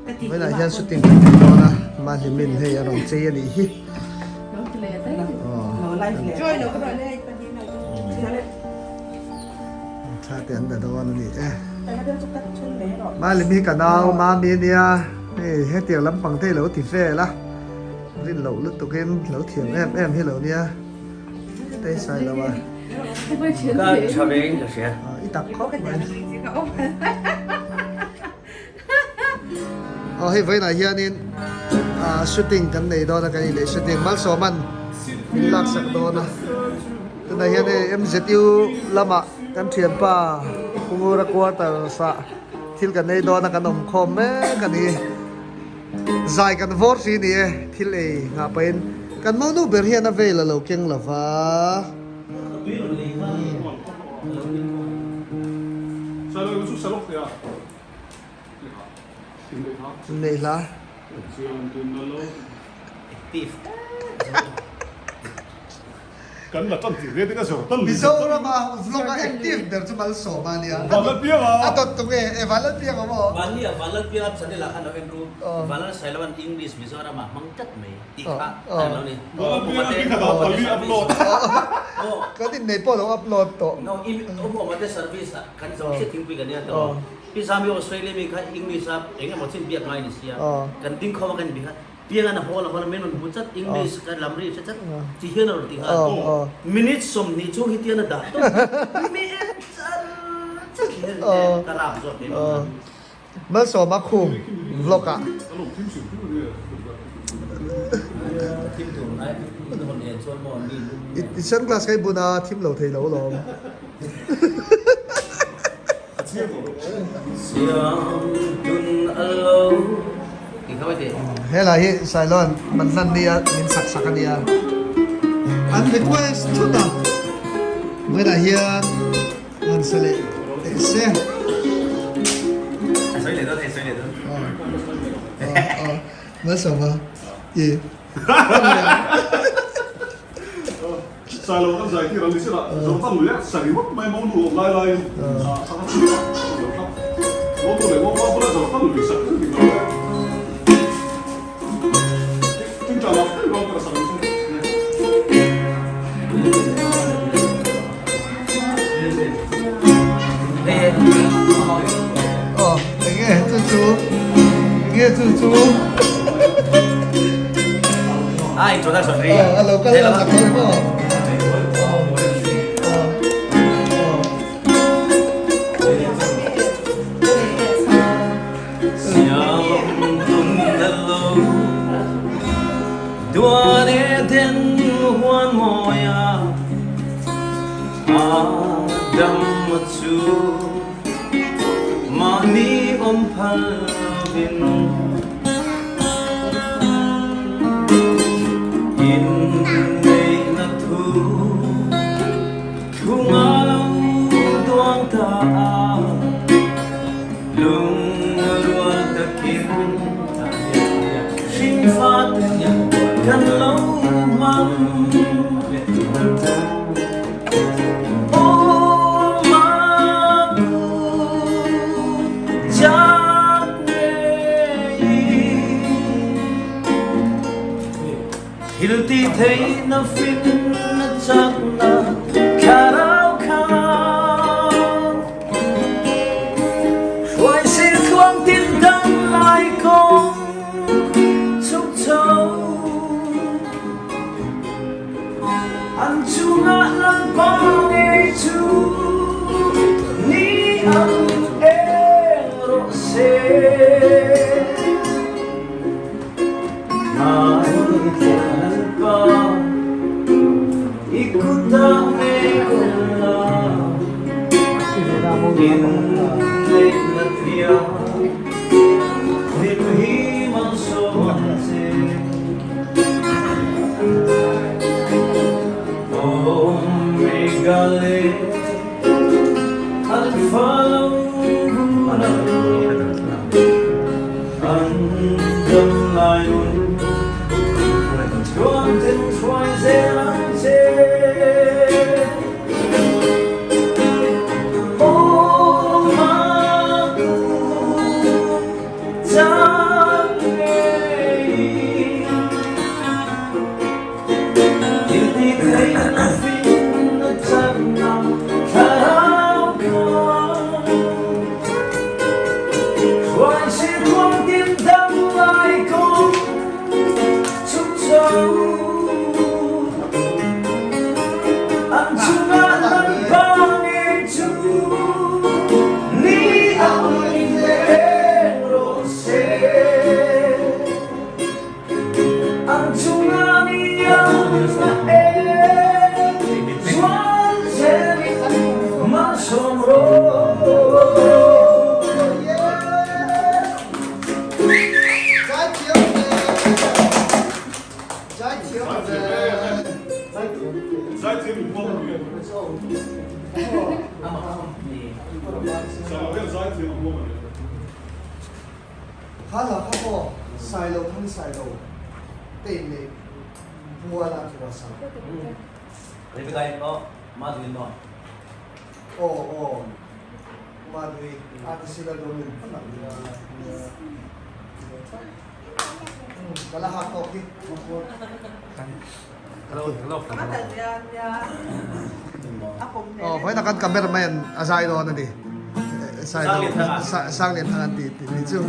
Vawiinah hian shooting kan nei dawn a, Mahlimin hei a rawn chei a nih hi. Thla te an la dawn a ni e. Mahlim hi ka nau Mami a nia, hei hetiang lampang te hi lo ti vel a, rin loh lutukin lo thiam em em hi lo nia. Tei sai lo a. Ka tha ve in ka hria. I tak khawp mai. Aw hei vawiinah hianin shooting kan nei dawn a kan inneih shooting Malsawman min laksak dawn a. Tunah hian hei MZU lamah kan thianpa Pungura quarters ah thil kan ei dawn a kan awm khawm mek a ni. Zai kan vawr si ni e, thil ei nghah pahin kan monu ber hian a veil a lo keng lo va. Neih hla. Kan la tan tih ret in a zawr tal lui. Mizorama vlog a active ber chu Malsawma a nia. Vanlalpianga! A dawt tuk e, e Vanlalpianga maw? Mahni ah Vanlalpianga channel ah khan lo en ru. Vanlalsailova'n English Mizorama hmang tlat mai tih kha a lo ni. Vanlalpianga tih khat ah pali upload. Kan innei pawh lo upload tawh. No, awm awm ate service ah kan zo chiah thingpui kan nia tawh. Pi Zami Australia mi kha English a eng emaw chin biak ngai ni sia. Kan ding khawm a kan inbih kha. Piang an hawl a hawl a men rawn hmu chat English ka lam ri hre chat ti hian a rawn ti nghal. Minute 20 chhung hi tian a dah tawp mi en char char hian ka rap zawk hle mai. Malsawma khum vlog ah. I sunglass kha i bun a thim lo thei lo lawm. Helai hi Sailon man hlan nia min sak sak a nia. An request thut a. Vawiinah hian han sa leh teh se. Malsawma i. Sailo kan zai tir a ni sela Jordan lui a sa ringawt mai mo nu awm lai laiin a thang a chhuak a lo kha mo nu leh mo pa bula Jordan lui sak chu ni lo e tin tla lak daih ruang ka sak ni se. Aw enge chu chu enge chu chu. A introduction ri. A lo kal lam tak dawn maw? Mahni awm phal lovin Inneihna thu thu nga lo duang ta a, Lungrual takin hringfa te kan lo hmang. Thil ti thei na fin na chak na thlarau kha Hruai sir tluang tin dang lai kong chuk chho An chungah lampa ngei chu ni ang eng rawh se. Kha hla kha maw Sailo Thang Sailo te in neih bual a thu a sa. Rebecca in maw Madhu in maw? Aw aw Madhu a ni sila dawn in hman ang nia. Ka la hak tawk hi. Aw vawiin ah kan cameraman a zai dawn a ni. Sanglianthang an ti tih chu.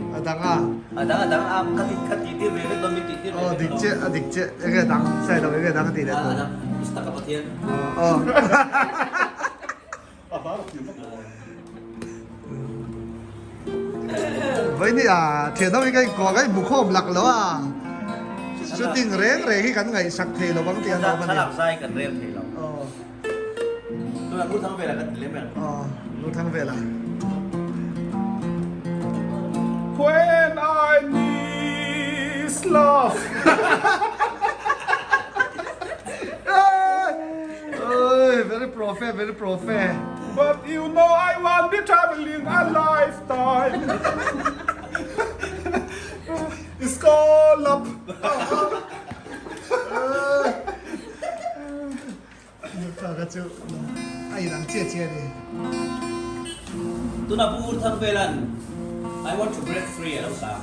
A dang a. A dang a dang a ka ti ka ti tir ve vek dawn min ti tir ve vek. Aw dik chiah a dik chiah enge dang sai lo enge dang a ti leh tawh. A dang pustaka Pathian. Aw. Vaini a thian ho hi ka inkuah ka inhmu khawm lak lo a, shooting reng reng hi kan ngaihsak thei lo ang tih an awm a ni. Thlalak zai kan rel thei lo. Tunah Ngurthang velah kan ti lem em? Aw, Ngurthang velah. When I miss love. Oi, very profe, very profe. But you know I won't be traveling a lifetime. It's called up. Ka chu a inang chiah chiah a ni. Tuna Pu Urthangvelan I want to break free a lo sa.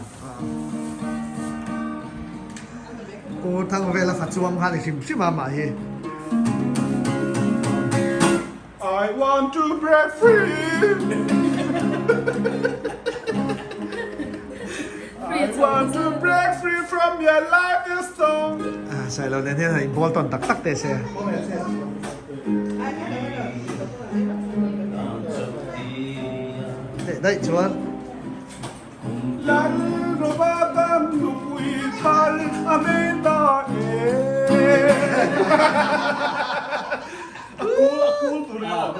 Pu Thangvela fa chuang kha ni hrim hrim a mah hi. I want to break free I want to break free from your life is song. Sailo nen hian han inbawl tawn tak tak teh se. Teh daih chuan.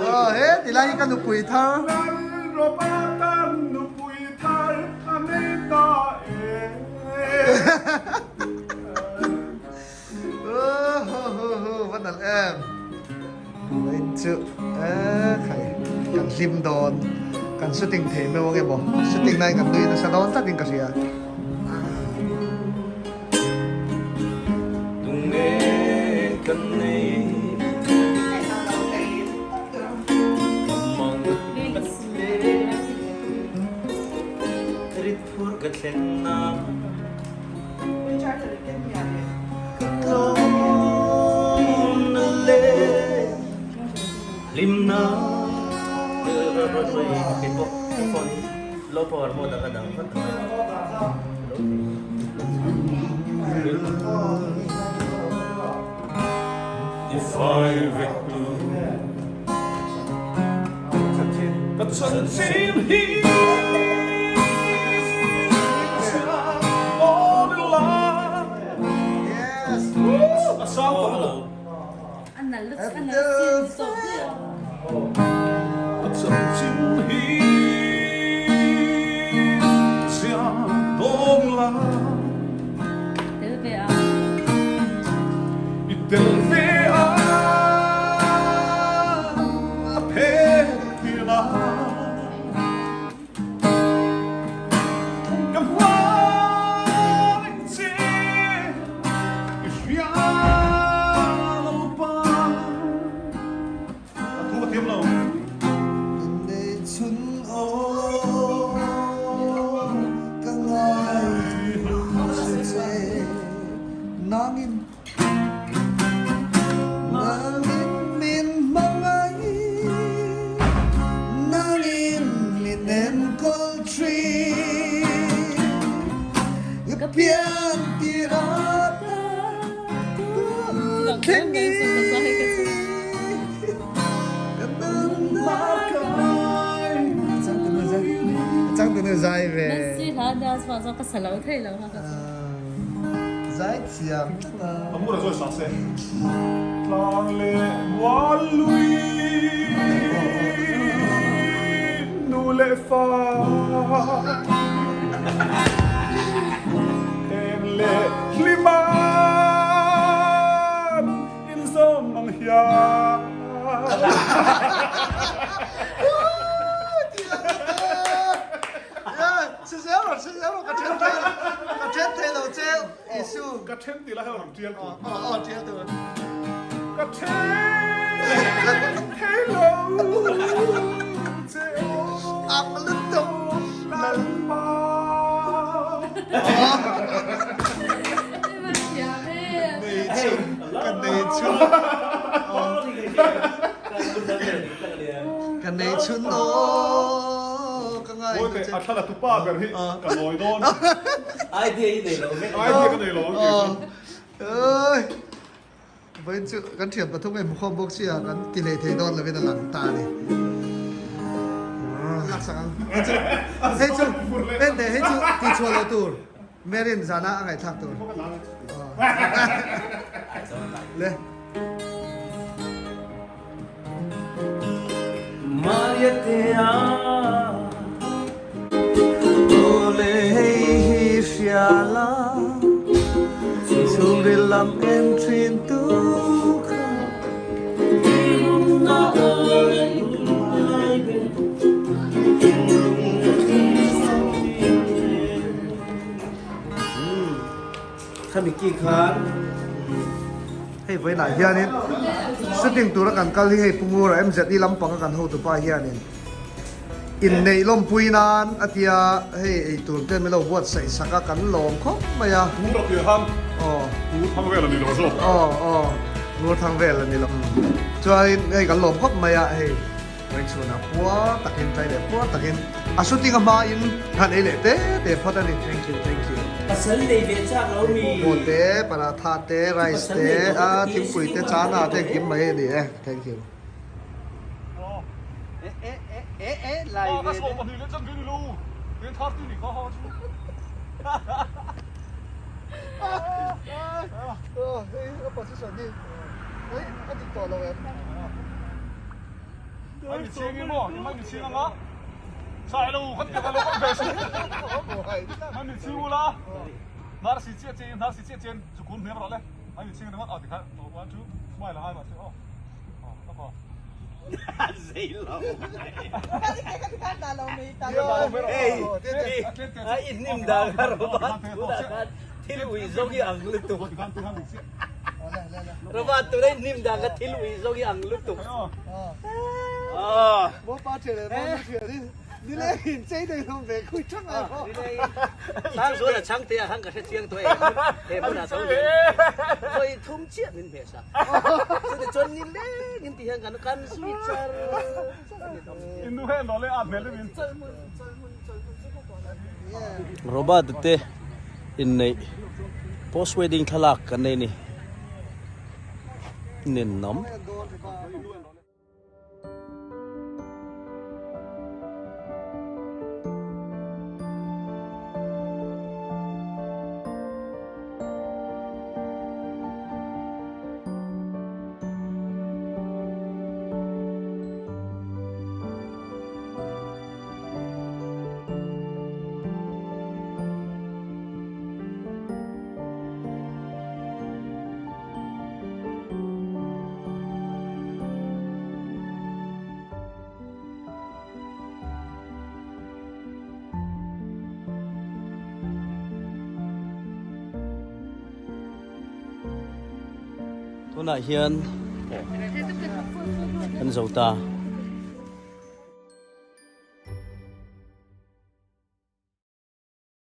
Aw he ti lai hi ka nupui thar. Va nalh em. Vawiin chu khai kan hlim dawn kan shooting thei meuh ang emaw shooting lai kan nui nasa dawn tlatin ka hria. Zai ve. Nancy hla dance pah chuan ka sa lo thei lo kha ka chu. Zai thiam tlat a. A mura chuan sa se. Tlang leh mual lui nu leh fa eng leh hliman inzawm ang hian. Ka then thei lo che Isu. Ka then tih lai hian rawn tial tur. Aw aw tial tur. Ka then thei lo che aw. Ang lutuk. Lalpa. Nei chhun ka nei chhun. Ka nei chhun aw ka ngai Bawihtei a thla la tu pa ber hi ka nawi dawn. Idea i nei lo vek. Idea ka nei lo ang kei chu. Oi. Vawiin chu kan thian pathum nge hmukhawm bawk sia kan ti hlei thei dawn lovin a lang ta a ni. Laksak ang. Hei chu hei hei chu ti chhuah lo tur. Mary'n zana a ngaihthlak tur. Le. Maria te a. Awle hei hi hria la, chhungril lam en thin tu kha. Khami ki khan. Hei vawiinah hianin shooting tura kan kal hi hei Pu Ngura MZE lampanga kan hotupa hianin inneih lawmpui nan a tia hei eitur te min lo buatsaih sak a kan lawm khawp mai a. Ngur a piah khan ngur thang vel a ni lo zawk. Aw aw ngur thang vel a ni lo. Chuanin hei kan lawm khawp mai a hei. Vawichhunah puar takin tlai leh puar takin a shooting a hmain han ei leh te te phawt a ni. Thank you, thank you. Pasal nei ve chak lo mi. Momo te, paratha te, rice te, a thingpui te, chana te engkim mai a ni e. Thank you. Hei a position hi hei a dik tawh lo em? Thil ui zawng hi ang lutuk. Rova tunah i hnim dan kha thil ui zawng hi ang lutuk. Sangzuala chhangte ah khan ka hre chiang tawh em he hmunah tho hian vawi thum chiah min hmeh sak. Chutah chuan ni leng in ti hian kan kan zui char char a ni. Robert te inneih post wedding thlalak kan nei ni ninawm. Tunah hian kan zo ta.